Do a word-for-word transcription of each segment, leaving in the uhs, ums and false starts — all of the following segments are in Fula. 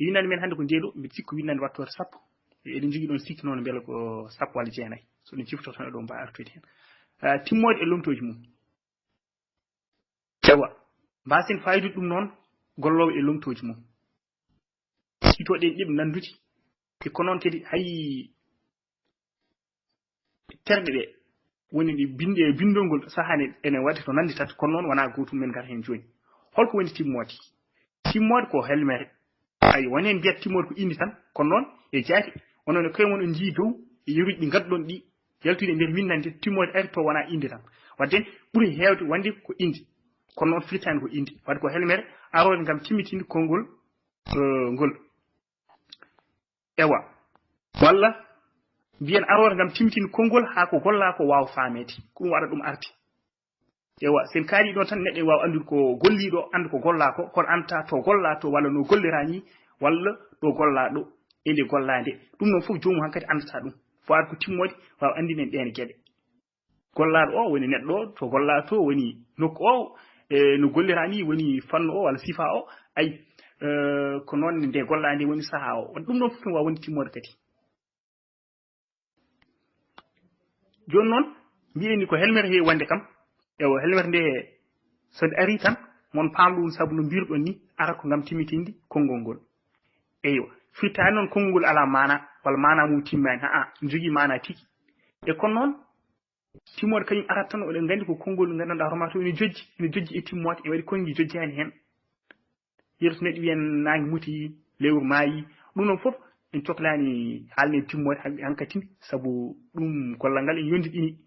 Winnande men hannde ko ndee ɗo, mbiɗa sikki winnande wattoore sappo. Eɗen njogii ɗoon sikki noon mbele ko sappo walla jeenayi. So ɗum ciftoto tan eɗon mbaawi artoyde heen. Ah, timmoode e lomtooji mum. Ewa, mbaasen faydude ɗum noon, golloowo e lomtooji mum. Ciftoɗen ɗiɗi nanndude. Te ko noon kadi hay terɗe ɗe woni ɗi binde, binndol ngol sahaa ne ene waɗde to nanndi tati, kono noon wonaa gootum, men ngara heen jooni. Holko woni timmoode? Timmoode ko helmere. Ay, woni heen mbiyat timmoode ko innde tan, kono noon e jaati, onon e koye mon on njii dow e yeruuji ɗi ngadduɗon ɗi, yaltude e nder winndande, timmoode ari to wonaa innde tan. Wadde ɓuri heewde wonde ko innde. Kono noon firtaani ko innde. Wadde ko helmere aroore ngam timmitinde konngol, eh, ngol. Ewa. Walla mbiyen aroore ngam timmitinde konngol haa ko gollaa ko waawa faameede. Ko ɗum waɗa ɗum arti. Ewa, sen kaali ɗon tan neɗɗo e waawa anndude ko golliiɗo, annda ko gollaa ko, kono anndaa to gollaa to walla no gollirani, walla ɗo gollaa ɗo, e nde gollaa nde. Ɗum noon fof joomum hankadi anndata ɗum. Fo ar ko timmoode waawa anndinen ɗeen geɗe. Gollaaɗo o woni neɗɗo o, to gollaa to woni nokku o, e no gollirani woni fannu o walla sifa o. Ay, eh, ko noon nde gollaa nde woni sahaa o. Ɗum noon fof ɗum waawa wonde timmoode kadi. Jooni noon, mbiyen ni ko helmere heewi wonde kam. Ewa, helmere nde so nde ari tan, mon paam ɗum sabu no mbirɗon ni, ara ko ngam timmitinde konngol ngol. Eywa, firtaani noon konngol ngol alaa maana, walla maana mum timmaani, haa, ne jogii maana tigi. E kono noon, timmoode kañum arata tan, oɗen nganndi ko konngol nganndanɗaa hoore maa to ene jojji, ene jojji e timmoode, e waɗi konngi jojjaani heen. Yeru so neɗɗo wiyan naange muti, lewru maayi, ɗum noon fof en coklaani haalne timmoode han-, hankadi, sabu ɗum gollal ngal en yondiɗini.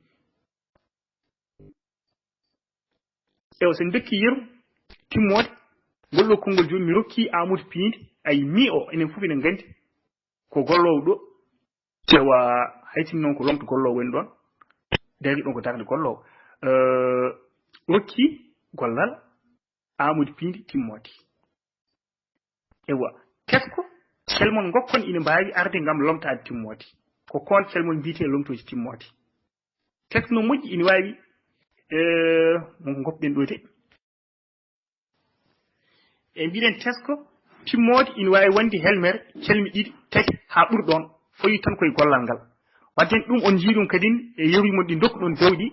Ewa, so en ndokki yeru timmoode, ngol ɗo konngol jooni mi rokki Amadou piindi, ay mi o, enen fof enen nganndi ko golloowo ɗo. Ewa, hay sinno noon ko lomto golloowo woni ɗoon, dari ɗoon ko darnde golloowo. Eh, rokki gollal Amadou piindi timmoode. Ewa, tesko, kelmon ngokkon ina mbaawi arde ngam lomtaade timmoode. Ko koon kelmon mbiyetee lomtooji timmoode. Tesko no moƴƴi ina waawi, eh, mo ngopɗen ɗo de. E mbiɗen tesko, timmoode ina waawi wonde helmere, calmi ɗiɗi, tati, haa ɓuri ɗoon, fawii tan koye gollal ngal. Wadde ɗum on njii ɗum kadin e yeruuji mon ɗi ndokkuɗon dawɗi,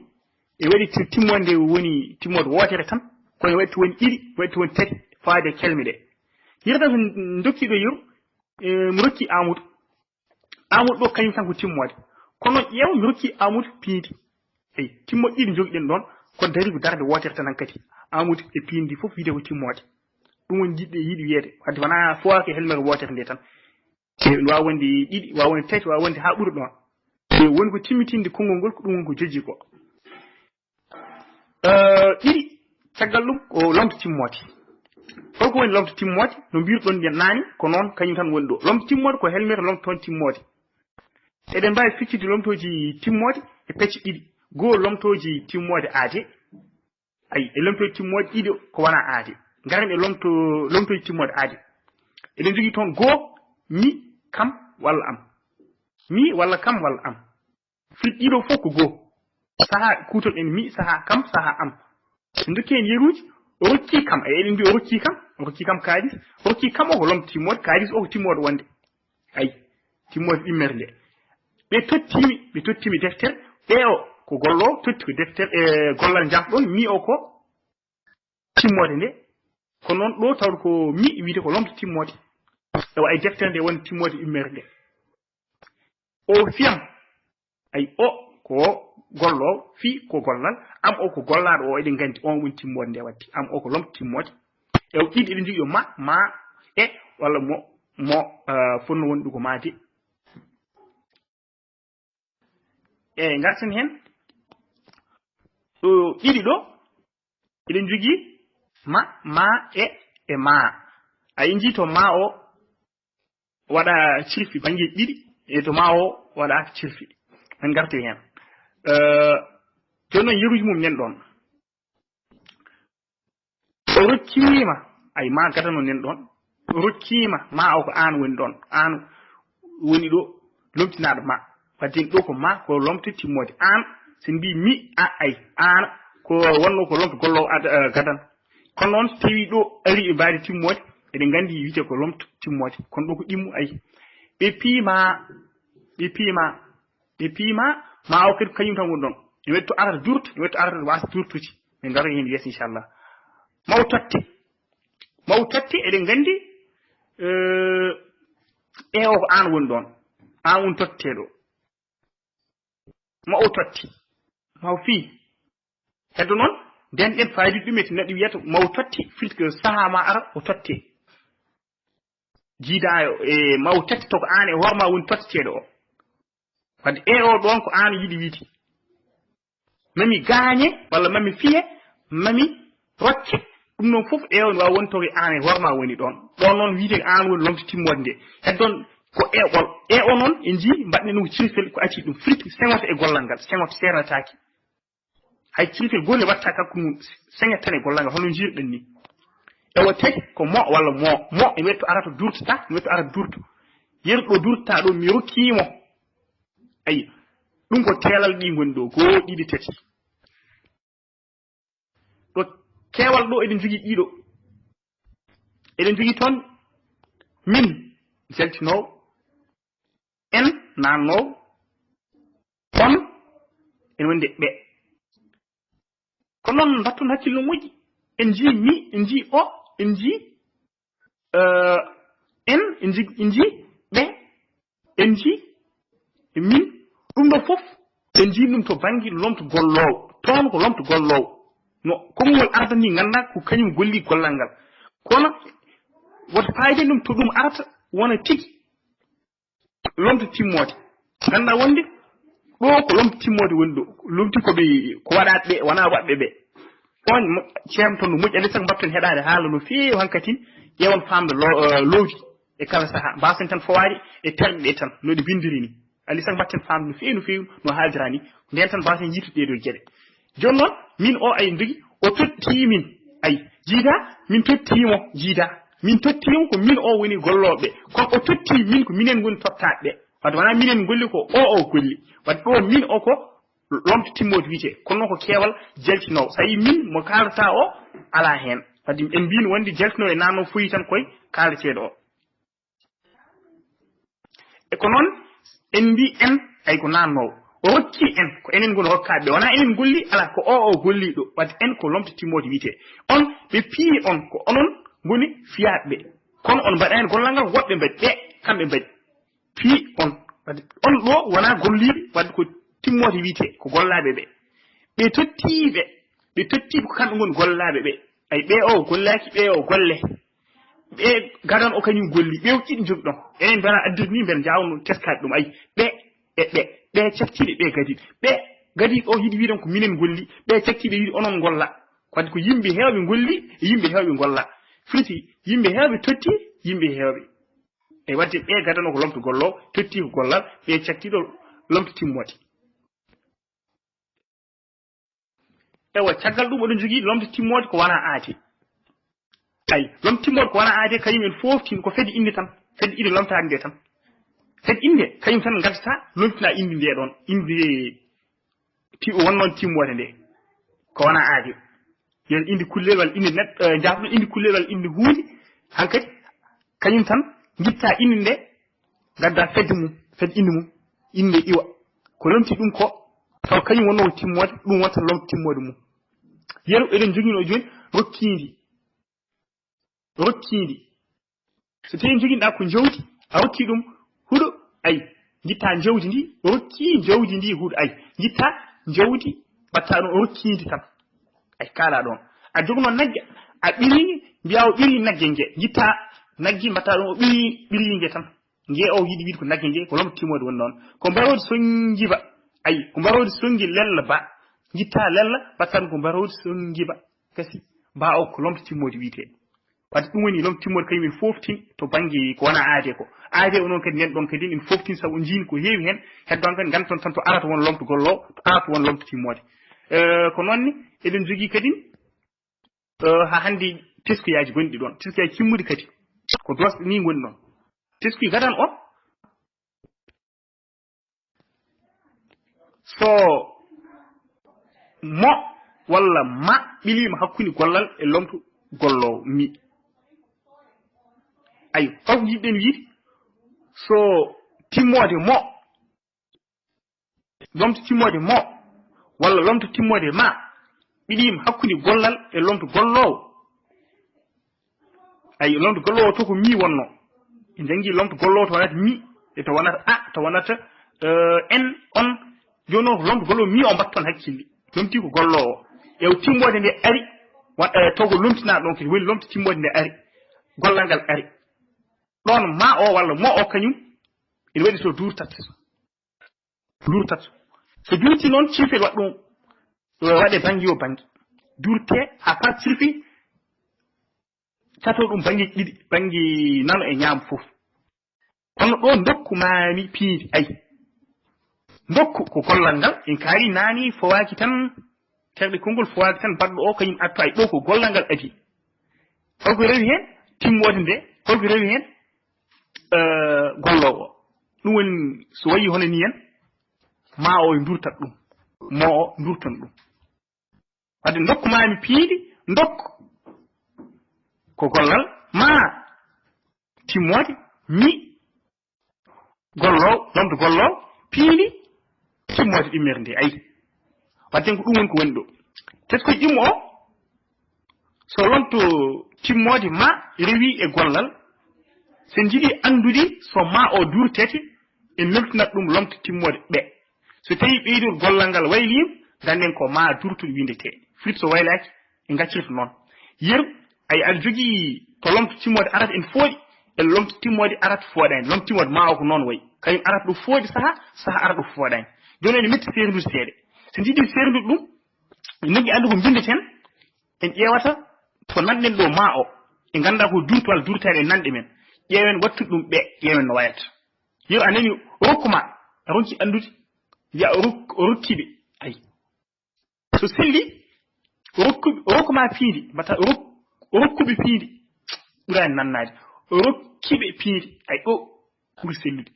e waɗi ti-, timmoode nde woni timmoode wootere tan, kono waɗi to woni ɗiɗi, waɗi to woni tati, fawaade e calmi ɗe. Yirata so ndokkiiɗo yeru, e, mo rokki Amadou. Amadou ɗo kañum tan ko timmoode. Kono ƴeew mi rokki Amadou piindi. Eyi, timmoɗe ɗiɗi njogiɗen ɗoon, ko dari ko darnde wootere tan hankadi. Amadou e piindi fof wiyetee ko timmoode. Ɗum woni jiɗɗo yiɗi wiyeede. Wadde wonaa fof ko helmere wootere nde tan. E, waawa wonde ɗiɗi, waawa wonde tati, waawa wonde haa ɓuri ɗoon. E, woni ko timmitinde konngol ngol, ko ɗum woni ko jojji ko. Eh, ɗiɗi, caggal ɗum ko lomto timmoode. Holko woni lomto timmoode? No mbirɗon nden naane, ko noon kañum tan woni ɗo. Lomto timmoode ko helmere lomto toon timmoode. Eɗen mbaawi feccitde lomtooji timmoode e pecce ɗiɗi. Goo, lomtooji timmoode aade. Ayi, e lomtooji timmoode ɗiɗo ko wonaa aade. Ngaren e lomto, lomtooji timmoode aade. Eɗen njogii toon goo, mi, kam, walla am. Mi walla kam walla am. Firti ɗiɗo fof ko goo. Sahaa kuutorɗen mi, sahaa kam, sahaa am. So ndokkii heen yeruuji, o rokkii kam. Eyi, eɗen mbiya o rokkii kam, o rokkii kam kaalis. O rokkii kam o ko lomto timmoode, kaalis o ko timmoode wonde. Ayi, timmoode immere nde. Ɓe tottimi, ɓe tottimi deftere. Ɓe o ko golloowo, totti ko deftere, e gollal njaafɗon, mi o ko timmoode nde. Ko noon ɗo tawde ko mi wiyde ko lomto timmoode. Ewa, e deftere nde woni timmoode immere nde. O fiyam. Ay, o ko golloowo, fi ko gollal, am o ko gollaaɗo o, eɗen nganndi on woni timmoode nde watti. Am o ko lomto timmoode. E o ɗiɗi eɗen njogii yo ma, ma, e, walla mo, mo, eh, fonno wonde ko ma de. E ngarten heen. Ɗo ɗiɗi ɗo, eɗen njogii ma, ma, e, e ma. A inji to ma o waɗa cirfi bannge ɗiɗi, e to ma o waɗaaka cirfi. Men ngarte heen. Eh, jooni noon yeruuji mum nen ɗoon. O rokkiima, ay ma gadano nen ɗoon. O rokkiima, ma o ko aan woni ɗoon. Aan woni ɗo lomtinaaɗo ma. Wadde ɗo ko ma, ko lomto timmoode. Aan, so mbi mi, a, ay, aan, ko wonno ko lomto golloowo ad-, eh, gadano. Kono noon, so tawii ɗo ari e mbaadi timmoode, Eɗen nganndi wiyetee ko lomto timmoode, kono ɗo ko ɗimmo, ayi. Ɓe piima, ɓe piima, ɓe piima, ma o kadi ko kañum tan woni ɗon. Ene waɗi to arata durto, ene waɗi to arata waasa durtude. Min ngara heen yeeso, inchallah. Ma o totte, ma o totte, eɗen nganndi, eh, e o ko aan woni ɗon. Aan woni totteeɗo. Ma o totti, ma o fii. Heddo noon, nden ɗen fayidi ɗum e to neɗɗo wiyata ma o totti, filtre sahaa ma ara o totte. Jiida e ma o totti to ko aan e hoore ma woni totteteeɗo o. Wadde e o ɗon ko aan yiɗi wiide. Mami gaañe, walla mami fiye, mami rocce, ɗum noon fof e o waawa wonde to ko aan e hoore ma woni ɗon. Ɗon noon wiyetee aan woni lomto timmoode nde. Heddo noon ko e ɓol. E o noon en njii mbaɗnen ɗum cirifel ko acci ɗum firti seŋoto e gollal ngal, seŋoto seernataake. Hay cirifel gootel waɗata hakkunde mum, seŋat tan e gollal ngal, hono njiyir-ɗen ni. E o tati ko mo walla mo, mo e wetto arata durtata, e wetto arata durto. Yeru ɗo durtata ɗo mi rokki mo. Ayi, ɗum ko keewal ɗi ngoni ɗo, goo, ɗiɗi, tati. Ɗo keewal ɗo eɗen njogii ɗiɗo. Eɗen njogii toon min jaltinoowo, en naannoowo, on ene wonde ɓe. Ko noon mbatton hakkille no moƴƴi. En njii mi, en njii o, en njii, eh, en, en njii, en njii ɓe, en njii min. Ɗum ɗo fof, en njii ɗum to bannge lomto golloowo. Toon ko lomto golloowo. No konngol arata ni, nganndaa ko kañum golli gollal ngal. Kono woto paayden ɗum to ɗum arata wona tigi lomto timmoode. Nganndaa wonde ɗo ko lomto timmoode woni ɗo. Lomti ko ɓe, ko waɗaaɓe ɓe, wonaa waɗɓe ɓe. On mo-, ceerno toon no moƴƴi, alaa e sago mbaɗten heɗaade haala no feewi hankadi. Ƴeewon faamde lo-, eh, loowdi e kala sahaa. Mbaasen tan fawaade e terɗe ɗe tan, no ɗe binndiri ni. Alaa e sago mbaɗten faamde no feewi, no feewi, no haaldira ni. Ndeen tan mbaasen yiitude ɗee ɗoo geɗe. Jooni noon, min o ay ndugi, o totti min. Ay, jiida, min totti mo, jiida. Min totti mo ko min o woni gollooɓe. Kono o totti min ko minen ngoni tottaaɓe. Wadde wonaa minen ngolli, ko o o golli. Wadde ɗo min o ko lomto timmoode wiyetee. Kono noon ko keewal jaltinoowo. So a yii min mo kaalata o, alaa heen. Wadde en mbiino wonde jaltinoowo e naannoowo foyi tan koye kaalateeɗo o. E ko noon, en mbii en, ay ko naannoowo. O rokki en, ko enen ngoni rokkaaɓe ɓe. Wonaa enen ngolli, alaa, ko o o golli ɗo. Wadde en ko lomto timmoode wiyetee. On, ɓe piyi on, ko onon ngoni fiyaaɓe ɓe. Kono on mbaɗaani gollal ngal, woɓɓe mbaɗi, ɓe, kamɓe mbaɗi. Piyi on. Wadde on ɗo wonaa golliiɓe, wadde ko timmoode wiyetee, ko gollaaɓe ɓe. Ɓe tottii ɓe, ɓe tottii ɓe ko kamɓe ngoni gollaaɓe ɓe. Ay, ɓe o gollaaki, ɓe o golle. Ɓe gadano o kañum golli, ɓe o ɗiɗi njogi ɗon. Enen mbela addirde ni, mbela njaawno teskaade ɗum. Ay, ɓe e ɓe, ɓe caktiiɓe, ɓe gadiiɓe. Ɓe gadiiɓe o yiɗi wiide ko minen ngolli, ɓe caktiiɓe yiɗi onon ngolla. Wadde ko yimɓe heewɓe ngolli, e yimɓe heewɓe ngolla. Firti, yimɓe heewɓe totti, yimɓe heewɓe. E wadde ɓe gadano ko lomto golloowo, totti ko gollal, ɓe caktiiɗo lomto timmoode. Ewa, caggal ɗum oɗon njogii lomto timmoode ko wonaa aade. Ay, lomto timmoode ko wonaa aade, kañum en fof tin ko fedde innde tan, fedde innde lomtaade nde tan. Fedde innde, kañum tan ngaddata, lomtina innde nde ɗon, innde ti-, won noon timmoode nde. Ko wonaa aade. Yo innde kullel walla innde neɗɗo, eh, njaafɗo innde kullel walla innde huunde, hankadi, kañum tan ngitta innde nde, ngadda fedde mum, fedde innde mum, innde iwa. Ko lomti ɗum ko, taw kañum wonno ko timmoode, ɗum wonta lomto timmoode mum. Yeru eɗen njoginoo jooni rokkiindi. Rokkiindi. So tawii njoginɗaa ko jawdi, a rokki ɗum huɗo, ay, ngitta jawdi ndi, rokki jawdi ndi huɗo, ay, ngitta jawdi, mbaɗta ɗum rokkiindi tan. Ay, kaala ɗon. A joginoo nagge, a ɓiri, mbiyaa o ɓiri nagge nge, ngitta nagge, mbaɗta ɗum o ɓiri, ɓiri nge tan. Nge o yiɗi wiide ko nagge nge, ko lomto timmoode woni noon. Ko mbaroodi sonngi ba. Ayi, ko mbaroodi sonngi lella ba. Ngitta lella, mbaɗta ɗum ko mbaroodi sonngi ba. Kasi, ba o ko lomto timmoode wiyetee. Wadde ɗum woni lomto timmoode kañum en fof tin to bannge ko wona aade ko. Aade o noon kadi nden ɗon kadi en fof tin sabu on njiini ko heewi heen. Heddo on kadi ngannduɗon tan to arata won lomto golloowo, to arata won lomto timmoode. Eh, ko noon ni, eɗen njogii kadi, eh, haa hannde teskuyaaji gonɗi ɗoon. Teskuyaaji timmuɗi kadi. Ko doosɗe ni ngoni ɗoon. Teskuy gadano o, so mo walla ma ɓiliima hakkunde gollal e lomto golloowo, mi. Ayo, fof njiɗɗen wiide, so timmoode mo, lomto timmoode mo, walla lomto timmoode ma, ɓiɗiima hakkunde gollal e lomto golloowo. Ayo, lomto golloowo to ko mi wonno. En janngi lomto golloowo to wonata mi, e to wonata a, to wonata, eh, en, on. Jooni noon ko lomto golloowo mi o mbatton hakkille. Lomti ko golloowo. E o timmoode nde ari, wa-, eh, to ko lomtinaa ɗon kadi woni lomto timmoode nde ari. Gollal ngal ari. Ɗon ma o walla mo o kañum, ene waɗi so durtat. Durtat. So durti noon, cirfel waɗ ɗum, eh, waɗe bannge o bannge. Durte, à part cirfi, cato ɗum bannge ɗiɗi, bannge nano e ñaamo fof. Kono ɗo ndokku maami piindi, ay. Ndokku ko gollal ngal, en kaari naani, fowaaki tan, terɗe konngol fowaaki tan, baɗɗo o kañum atto, ay, ɗo ko gollal ngal adii. Holko rewi heen? Timmoode nde, holko rewi heen? Eh, golloowo. Ɗum woni, so wayi hono ni en, ma o e ndurtat ɗum, mo o ndurtan ɗum. Wadde ndokku maami piindi, ndokku ko gollal, ma timmoode, mi golloowo, lomto golloowo, piindi, timmoode ɗimmere nde, ayi. Wadde ko ɗum woni ko woni ɗo. Teskooji ɗimmo o, so lomto timmoode ma rewi e gollal, so en njiɗi anndude so ma o durtete, en neltinat ɗum lomto timmoode ɓe. So tawii ɓeydol gollal ngal wayliima, ngannden ko ma durtuɗo winndetee. Firit so waylaaki, en ngaccirta noon. Yeru, ay, aɗa jogii to lomto timmoode arata en fooɗi, e lomto timmoode arata fooɗaani. Lomto timmoode ma o ko noon wayi. Kañum arata ɗo fooɗi saha, saha arata ɗo fooɗaani. Jooni ene metti seerndude seeɗa. So njiɗi seerndude ɗum, en nanngi anndu ko mbinndeten, en ƴeewata to nanɗen ɗo ma o. En ngannda ko durto walla durtaani e nanɗe men. Ƴeewen wattude ɗum ɓe, ƴeewen no wayata. Yo a nani o rokku ma, a ronki anndude, ya o rok-, o rokki ɓe. Ay. So selli, o rokku, o rokku ma piindi, mbaɗta o rok-, o rokku ɓe piindi. Ɓuraani nannaade. O rokki ɓe piindi. Ay, ɗo ɓuri sellude.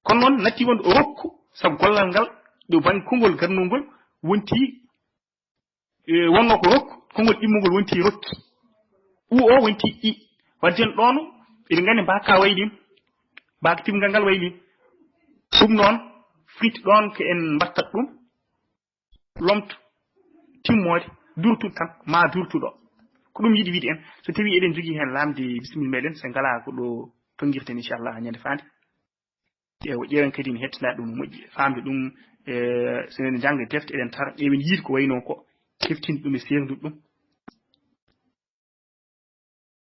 Kono noon natti wonde o rokku, sabu gollal ngal, ɗo bannge konngol garnol ngol wonti, e, wonno ko rokku, konngol ɗimmungol wonti rokki. U o wonti i. Wadde en ɗoon, eɗen nganndi mbaaka wayliima, mbaaka timngal ngal wayliima. Ɗum noon, firit ɗoon ko en mbattat ɗum, lomto, timmoode, durtude tan, ma durtuɗo. Ko ɗum yiɗi wiide en, so tawii eɗen njogii heen lamnde, bisimilla meɗen, so ngalaa ko ɗo tonngirten, inchallah, ñande faande. Ƴeew-, ƴeewen kadi ne hettinaade ɗum no moƴƴi, faamde ɗum, e, so eɗen njannga defte, eɗen tara, ƴeewen yiide ko wayi noon ko, heftinde ɗum e seerndude ɗum,